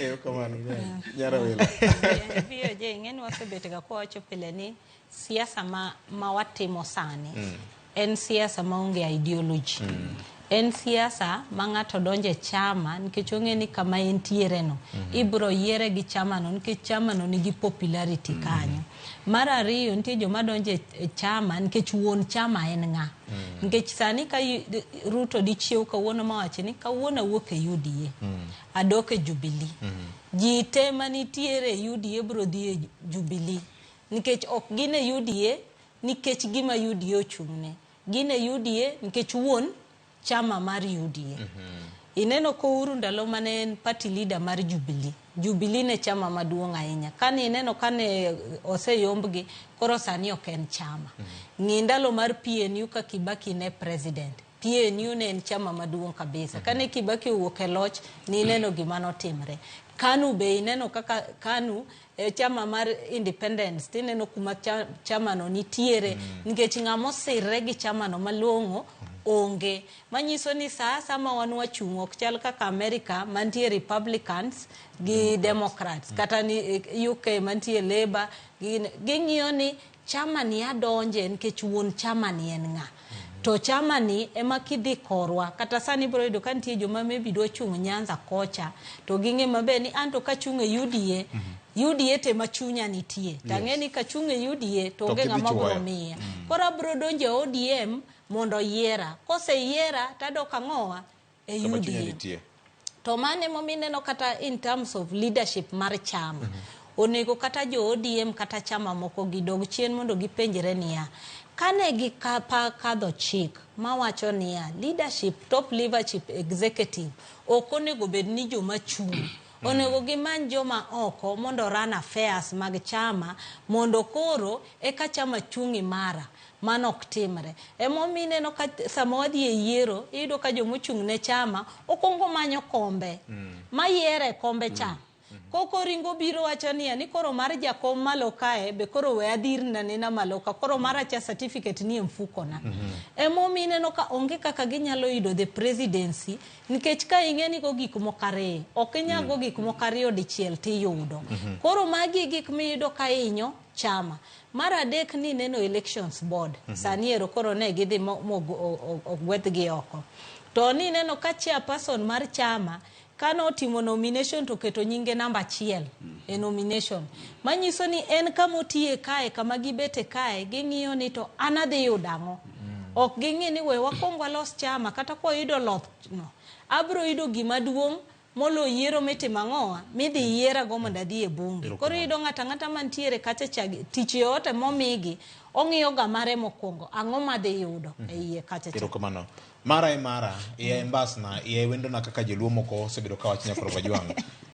Erokamano. Nyarawila. VOJ, ing'eni wasebet ga kwawacho pile ni siasa ma watimo sani en siasa maonge ideology. En siasa ma ng'ato donjo e chama nikech ong'e ni kama entiere no ibiro yiere gi chama no nikech chama no nigi popularity kanyo. Mar ariyo, nitie joma donjo e chama nikech wuon chama en ng'a. Nikech sani ka Ruto dichiew kawuono mawachi ni kawuono awuok e UDA, adok e Jubilee. Ji te manitiere e UDA biro dhi e Jubilee. Nikech ok gin e UDA nikech gima UDA ochung'ne. Gin e UDA nikech wuon chama mar UDA. Ineno ko Uhuru ndalo mane en party leader mar Jubilee. Jubilee ne chama maduong' ahinya. Kane ineno kane oseyombgi, koro sani ok en chama. Ng'i ndalo mar PNU ka Kibaki ne president. PNU ne en chama maduong' kabisa. Kane Kibaki owuok e loch, nineno gima notimre. KANU be ineno kaka KANU e chama mar independence, tineno kuma chama no nitiere nikech ng'ama osirre gi chama no malong'o onge. Manyiso ni sa asaya ma wan wachung' ok chal kaka America mantie Republicans gi Democrats, kata ni UK mantie Labour, ging'iyo ni chama ni adonje nikech wuon chama ni en ng'a. To chama ni ema kidhi korwa, kata sani ibiro yudo ka nitie joma maybe dwa chung' Nyanza kocha, to ging'e maber ni anto kachung' e UDA, UDA to ema chunya nitie. To ang'e ni kachung' e UDA to onge ng'ama biro miya. Koro abiro donjo e ODM mondo oyiera. Koseyiera tadok ang'owa e UDA. To mano emomiyo ineno kata in terms of leadership mar chama, onego kata jo ODM kata chama moko gidog chien mondo gipenjre niya, kane gikadho chik mawacho niya, leadership, top leadership executive ok onego bed ni joma chung'. Onego gimany joma oko mondo run affairs mag chama mondo koro eka chama chung' imara. Mano ok timre. Emomiyo ineno ka sama wadhi e yiero, iyudo ka jomochung' ne chama okwongo manyo kombe. Mayiere kombe cha. Koko ringo biro wacho niya ni koro mar jakom malo kae be koro we adhirna nena malo ka koro mara cha certificate ni e mfuko na. Emomiyo ineno ka onge kaka ginyalo yudo the presidency nikech ka ing'e ni go gik moko ariyo ok inyal go gik moko ariyo dichiel tiyudo. Koro magi e gik miyudo ka hinyo chama. Mar adek ni neno elections board. Sani ero koro ne gidhi ogwedhgi oko. To ni neno ka chairperson mar chama kane otimo nomination to oketo nyinge namba 1 e nomination. Manyiso ni en kama otiye kae, kama gibete kae, ging'iyo ni to an adhi yudo ang'o. Ok ging'i ni we wakwong walos chama kata kwayudo loch no, abiro yudo gima duong' molo yiero mitimo ang'owa midhi yierago mondo adhi e bunge. Koro iyudo ng'ato ang'ata mantiere kacha cha tich yoyote momigi ong'iyo ga mare mokwongo ang'o madhi yudo e iye kacha cha. Erokamano. Mara e mara, iya e mbasna, iya e wendona kaka joluo moko osebedo ka wacho nyakwar Kajwang'.